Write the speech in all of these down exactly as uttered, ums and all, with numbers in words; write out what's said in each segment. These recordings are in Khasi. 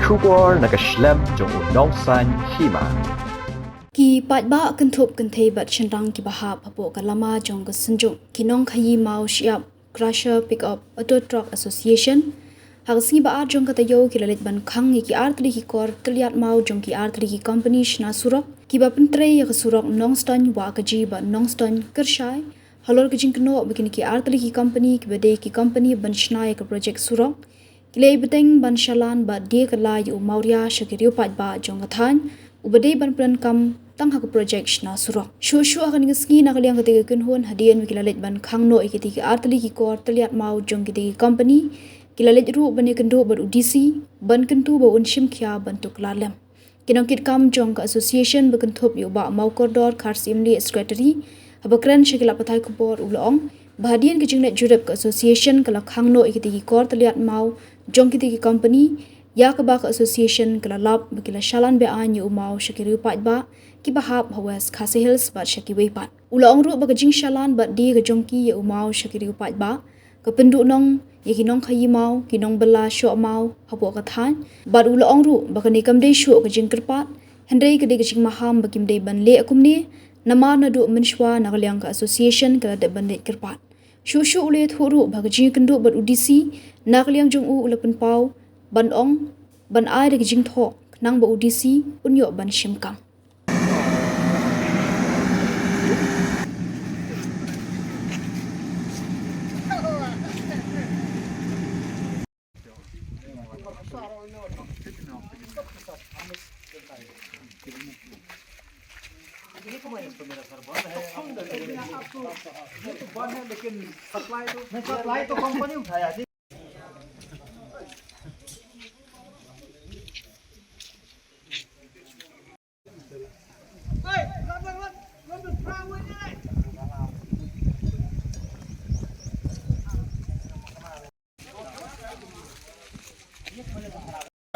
Khubor na ka shlem jong u Nongsaiñ Hima. Ki paidbah kynthup kynthei bad shynrang kiba hap hapoh ka lama jong ka Synjuk ki nongkhaïi maw shyiap Crusher Pickup Auto Truck Association ha ka sngi ba ar jong ka taïew ki la leit ban khang ïa ki artylli ki kor tylliat maw jong ki artylli ki company shna surok kiba pyntrei ïa ka surok Nongstoiñ Wahkaji bad Nongstoiñ Kyrshai halor ka jingkynnoh ba kine ki artylli ki company kiba dei ki company ban shna ïa ka projek surok ki la ïai bteng ban shalan bad die kylla ïa u mawria sha ki riew paidbah jong ka thaiñ uba dei ban pyndonkam tang ha ka projek shna surok. Shuh shuh ha kane ka sngi na ka liang kata ka kynhun hadien ba ki la leit ban khang noh ïa kitei ki artylli ki kor tylliat maw jong kitei ki company ki la leit ruh ban ïakynduh bad u D C ban kyntu ba un shim khia ban tuklar lem. Ki nongkitkam jong ka association ba kynthup ïa u Bah Mawkordor Kharsyimlieh, Secretary, haba kren sha ki lad pathai khubor u la ong ba hadien ka jingleit jurip ka association ka la khang noh ïa kitei ki kor tylliat maw jong kitei ki company ïa kaba ka association ka la lap ba ki la shalan be-aiñ ïa u maw sha ki riew paidbah kiba hap ha West Khasi Hills bad sha kiwei pat. U la ong ruh ba ka jingshalan bad die ka jong ki ïa u maw sha ki riew paidbah ka pynduhnong ïa ki nongkhaïi maw, ki nongbylla shoh maw hapoh ka thaiñ. Bad u la ong ruh ba kane kam dei shuh ka jingkyrpad, hynrei ka dei ka jingmaham ba kim dei ban leh kumne, namar naduh mynshuwa na ka liang ka association ka la dep ban leit kyrpad. Shuh shuh u la ïathuh ruh ba ka jingïakynduh bad u D C na ka liang jong u u la pynpaw ban ong ban ai da ka jingthoh khnang ba u D C un ïoh ban shim kam.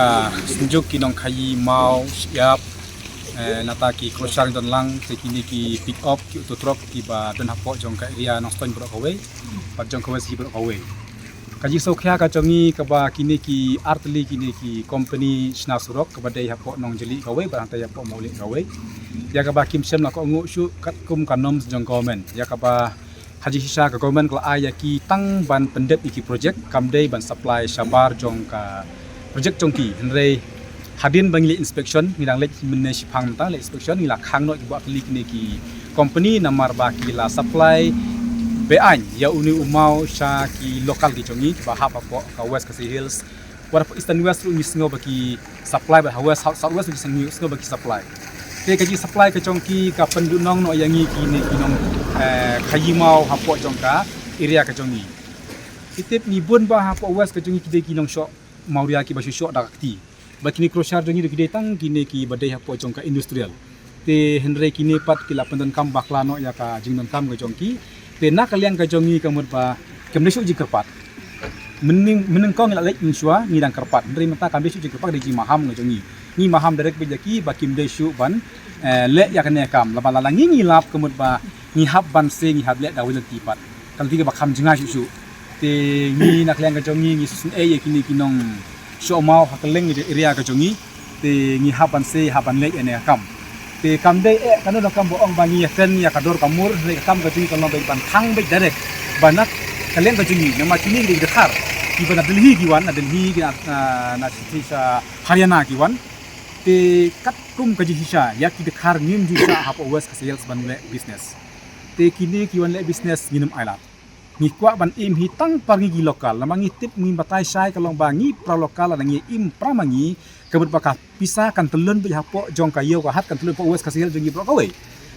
Ah, Synjuk ki nongkhaïi maw shyiap, eh, nangta ki crusher don lang, te kine ki pick up, ki auto truck kiba don hapoh jong ka area Nongstoiñ baroh kawei bad jong ka West hi baroh kawei. Ka jingsngewkhia ka jong ngi kaba kine ki artylli kine ki company shna surok kaba dei hapoh Nongjylli kawei bad hangta hapoh Mawlieh kawei, ïa kaba kim shym la kohnguh shuh katkum ka norms jong government, ïa kaba ka jingshisha ka government ka la ai ïa ki tang ban pyndep ïa ki projek, kam dei ban supply shabar jong ka projek jong ki. Hynrei hadien ba ngi leit inspection, ngi dang leit mynne shipang mynta leit inspection, ngi la khang noh ki ba artylli kine ki company namar ba ki la supply be-aiñ ïa une u maw sha ki local ki jong ngi kiba hap hapoh ka West Khasi Hills. Wat hapoh Eastern West ruh ngi sngew ba ki supply, bad ha West, ha South West ruh ngi sngew, sngew ba ki supply. Te ka jingsupply ka jong ki ka pynduhnong noh ïa ngi kine ki nong, eh, khaïi maw hapoh jong ka area ka jong ngi. Ki tip ngi bun ba hapoh West ka jong ngi ki dei ki nongshoh mawria kiba shu shoh da ka kti. Bad kine crusher jong ngi ruh ki dei tang kine kiba dei hapoh jong ka industrial. Te hynrei kine pat ki la pyndonkam bakla noh ïa ka jingdonkam ka jong ki. Te na ka liang ka jong ngi ka mut ba kim dei shuh jingkyrpad. Mynnyng, mynnyngkong ngi la leit mynshuwa ngi dang kyrpad. Hynrei mynta kam dei shuh jingkyrpad, ka dei jingmaham ka jong ngi. Ngi maham direct beit ïa ki ba kim dei shuh ban, eh, leh ïa kane ka kam. Laba lada ngi ngi lap ka mut ba ngi hap ban se ngi hap leh da ka wei lynti pat. Ka lynti kaba kham jngai shuh shuh. Te ngi na ka liang ka jong ngi ngi sngewsynei ïa kine ki nong shoh maw ha kylleng area ka jong ngi. Te ngi hap ban se, hap ban leh ïa kane ka kam. Te kam dei eh kano na kam ba ong ba ngi ïa kren ïa ka dor ka mur, hynrei ka kam ka jong ngi ka long beit ban khang beit direct ba na ka liang ka jong ngi, namar kine ki dei ki dkhar kiba na Delhi ki wan, na Delhi ki na, na, na sha Haryana ki wan. Te katkum ka jingshisha ïa ki dkhar ngim ju shah hapoh West Khasi Hills ban leh business. Te kine ki wan leh business ngin ym ailad. Ngi kwah ban im hi tang para ngi ki local, namar ngi tip, ngi batai shai ka long ba ngi para local lada ngi im para ma ngi, ka mut ba ka pisa kan tyllun beit hapoh jong ka ïew ka hat, kan tyllun hapoh West Khasi Hills jong ngi baroh kawei.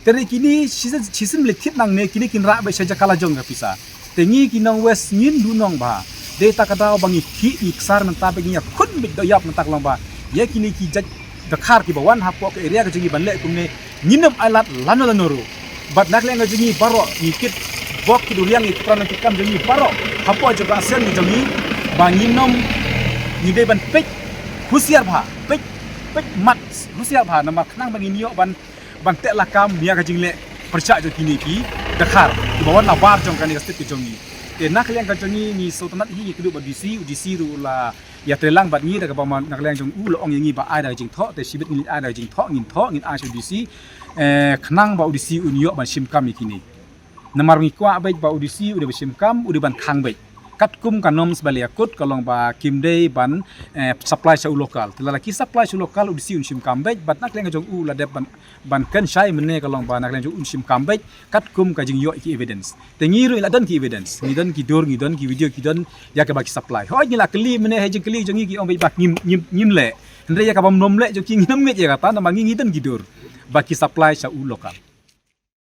Te hynrei kine shisien, shisien leit thied nangne kine kin rah beit sha jaka la jong ka pisa. Te ngi ki nong West ngin duhnong bha. Dei ta ka daw ba ngi khih ngi ksar mynta beit, ngi ïakhun beit dohïap mynta ka long ba ïa kine ki jait dkhar kiba wan hapoh ka area ka jong ngi ban leh kumne ngin ym ailad lano lano ruh. Bad na ka liang ka jong ngi baroh ngi kit bok kit uriang, ngi kit para nongkitkam jong ngi baroh hapoh jong ka Asian ka jong ngi ba ngin ym, ngi dei ban peit husiar bha, peit, peit mat husiar bha namar khnang ba ngin ïoh ban, ban teh lakam ïa ka jingleh pyrshah jong kine ki dkhar kiba wan nabar jong kane ka state ka jong ngi. Te na ka liang ka jong ngi ngi sngewtynnat hi, ngi kynduh bad D C, u D C ruh u la ïatreilang bad ngi da kaba ma na ka liang jong u la ong ïa ngi ba ai da ka jingthoh, te shibit ngin ai da ka jingthoh, ngin thoh, ngin ai sha u D C, eh, khnang ba u D C un ïoh ban shim kam ïa kine. Namar ngi kwah beit ba u D C u dei ban shim kam, u dei ban khang beit. Katkum ka norms ba la ïakut ka long ba kim dei ban, eh, supply sha u local. Te lada ki supply sha u local u D C un shim kam beit, bad na ka liang jong u la dep ban, ban kynshai mynne ka long ba na ka liang jong u un shim kam beit, katkum ka jingïoh ki evidence. Te ngi ruh ngi la don ki evidence, ngi don ki dur, ngi don ki video, ki don ïa kaba ki supply. Hooid ngi la kylli mynne ha jingkylli jong ngi ki ong beit ba ngim, ngim, ngim leh. Hynrei ïa kaba ym leh jong ki ngim ngeit ïa kata namar ngi, ngi don ki dur ba ki supply sha u local.